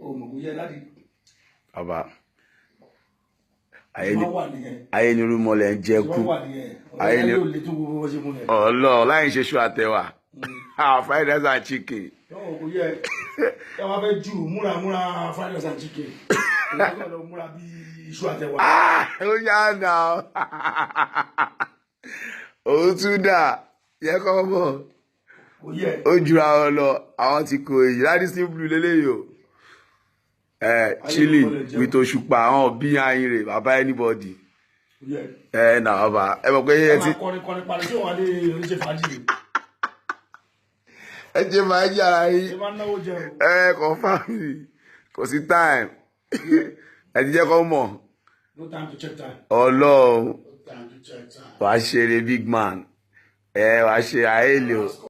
O mọ̀ kó yẹ láti Bàbá ṣe máa wà nìyẹn. Ayé ni irúnmọlẹ̀ ń jẹ́ Ṣe kú. máa wà nìyẹn. Ayé Ọ̀rẹ́ ni yóò le tó gbogbo bó ṣe mú yẹn. Ọlọ́ọ̀ láì ṣe ṣu àtẹwà, fried rice and chicken. Yọ̀wọ̀ kò yẹ ẹ wá fẹ́ jù múra múra fried rice and chicken. Èyí kò lọ múra bí iṣu àtẹwà. Ah, ó yá nà òun tún dà yẹ kọ́ mọ̀. Kò yẹ. Ó jura wọn lọ. Àwọn ti kò èyí Radisson Blu lélẹ́yìí o. Ẹ chilling with Òṣùpá, àwọn bí ayin rè bàbá anybody. Kò yẹ. Ẹ nà bàbá, ẹ mọ̀ pé ẹ Ẹ ti máa kọrin kọrin parí tí wọn lè oníṣe fàájì ni. Ẹ jẹ́ máa jí ara yín. Ṣe máa ń náwó jẹun. Ẹ confirm mi, kò sí time, ẹ ti jẹ́ kó mọ̀. No time to check time. Ọlọ́run. No time to check time. Wàá ṣeré, big man, ẹ wàá ṣe àìlè o.